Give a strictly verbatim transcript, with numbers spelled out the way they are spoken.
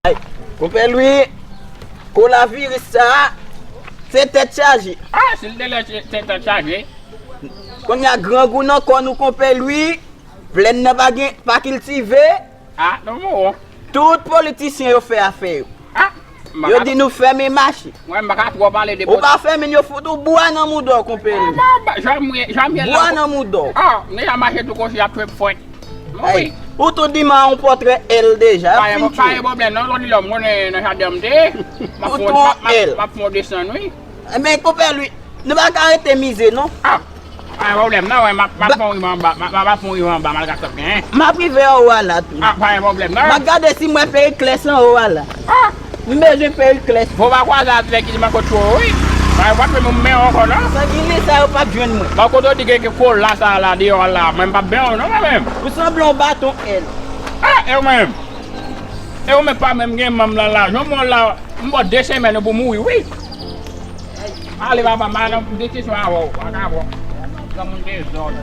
Ay, Konpè Lwi, kowonaviris sa a, se tèt chaje. Ah, si l te lè se tèt chaje. Kounye a grangou nan kò nou, Konpè Lwi, plèn nan pa gen, pa kiltive. Ah, non, bon. Tout politisyen yo fè afè yo. Ah, m pa Yo ka- di nou fèmen mache. Mwen, m pa ka twò pale de Ou pa fèmen, yo fout ou bwa nan mouda w, Konpè Lwi. Janmye, janmye Bwa nan mouda w. Ah, m deja mache tou konsi ap fè fwèt. Ay, ou tou di m a yon pòtrè L deja, ap Pa gen fin pa gen tchwe. Pwoblèm non, Lòt Lilò, m konnen nan jaden m te ye. M ap Ou fè tou yon- an m ap- L. M ap fè yon desann, wi. Men Konpè Lwi, nou pa ka rete mize non. Ah, pa gen pwoblèm non, m ap m ap fè yon rive anba, m ap m ap fè yon rive anba, malgre sa gen. M ap rive anwo a la tou. Ah, pa gen pwoblèm M non. ap gade si m wè Pericles anwo a la. Ah, M bezwen Pericles. Fò pa kwaze avèk ki di m ankò tchou, wi. Pa gen pwoblèm, m men ankò non. Sangilyè sa yo p ap jwenn mwen. Ba kote w di gen kola sa la deyò la, mwen m p ap ben w non, mwen menm. Ou sanble yon baton L. Ah, e ou menm? E ou menm pa menm gen manm lan la. Jan mwen la, m bò de semèn pou mouri, wi. Ale papa, m al nan disisyon avè w, ak avè w. Granmoun dezòd.